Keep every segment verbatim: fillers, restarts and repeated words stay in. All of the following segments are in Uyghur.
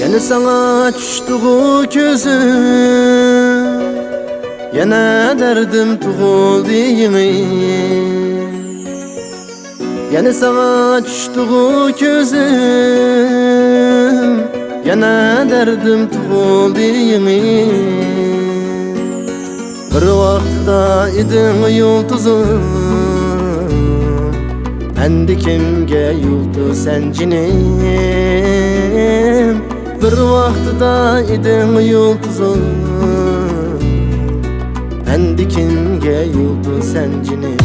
يەنە ساڭا چۈشتىغۇ كۆزۈم، يەنە دەردىم تۇغۇلدى يېڭى. يەنە ساڭا چۈشتىغۇ كۆزۈم، يەنە دەردىم تۇغۇلدى يېڭى. بىر ۋاقىتتا ئىدىڭ يۇلتۇزۇم، ئەمدى كىمگە يۇلتۇز سەن جېنىم؟ بىر ۋاقىتتا ئىدىڭ يۇلتۇزۇم، ئەمدى كىمگە يۇلتۇز سەن جېنىم؟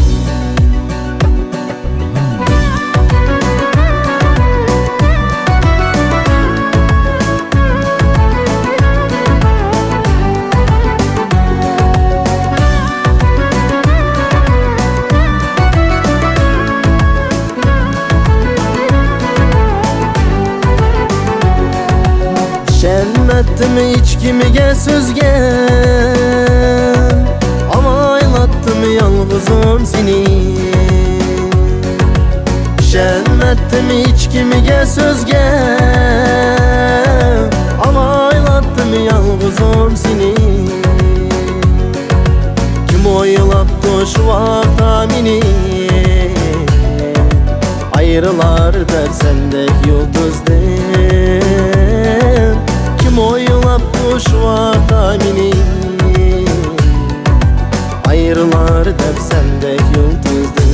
ئىشەنمەتتىم ھېچكىمگە سۆزگە، ئاۋايلاتتىم يالغۇزۇم سېنى. ئىشەنمەتتىم ھېچكىمگە سۆزگە، ئاۋايلاتتىم يالغۇزۇم سېنى. كىم ئويلاپتۇ شۇ ۋاقىتتا مېنى، ئايرىلار دەپ سەندەك يۇلتۇزدىن؟ كىم ئويلاپتۇ شۇ ۋاقىتتا مېنى، ئايرىلار دەپ سەندەك يۇلتۇزدىن؟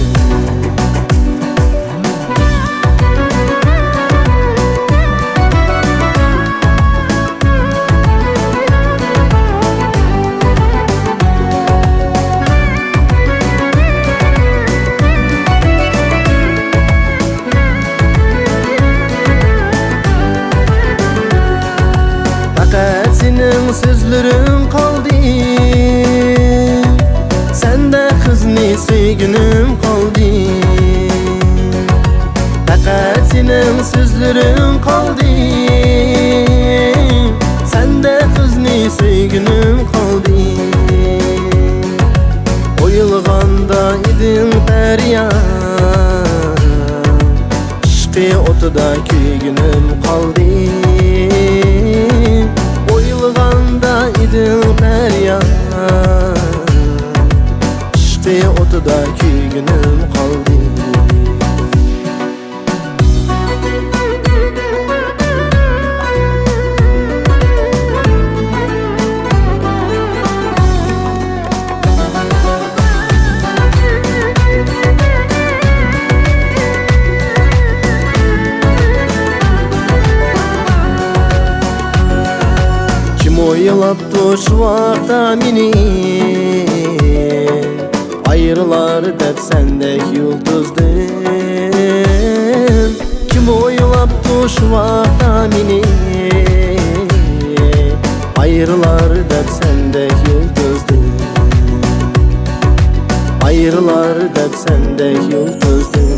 پەقەت سېنىڭ سۆزلىرىڭ قالدى، سەندە قىزنى سۆيگۈنۈم قالدى. پەقەت سېنىڭ سۆزلىرىڭ قالدى، سەندە قىزنى سۆيگۈنۈم قالدى. ئويلىغاندا ئىدىڭ پەرىيان، ئىشقى ئوتىدا كۆيگۈنۈم قالدى. ئويلىغاندا ئىدىڭ پەرىيان، ئىشقى ئوتىدا كۆيگۈنۈم قالدى. كىم ئويلاپتۇ شۇ ۋاقىتتا مېنى، ئايرىلار دەپ سەندەك يۇلتۇزدىن؟ كىم ئويلاپتۇ شۇ ۋاقىتتا مېنى، ئايرىلار دەپ سەندەك يۇلتۇزدىن؟ ئايرىلار دەپ سەندەك يۇلتۇزدىن؟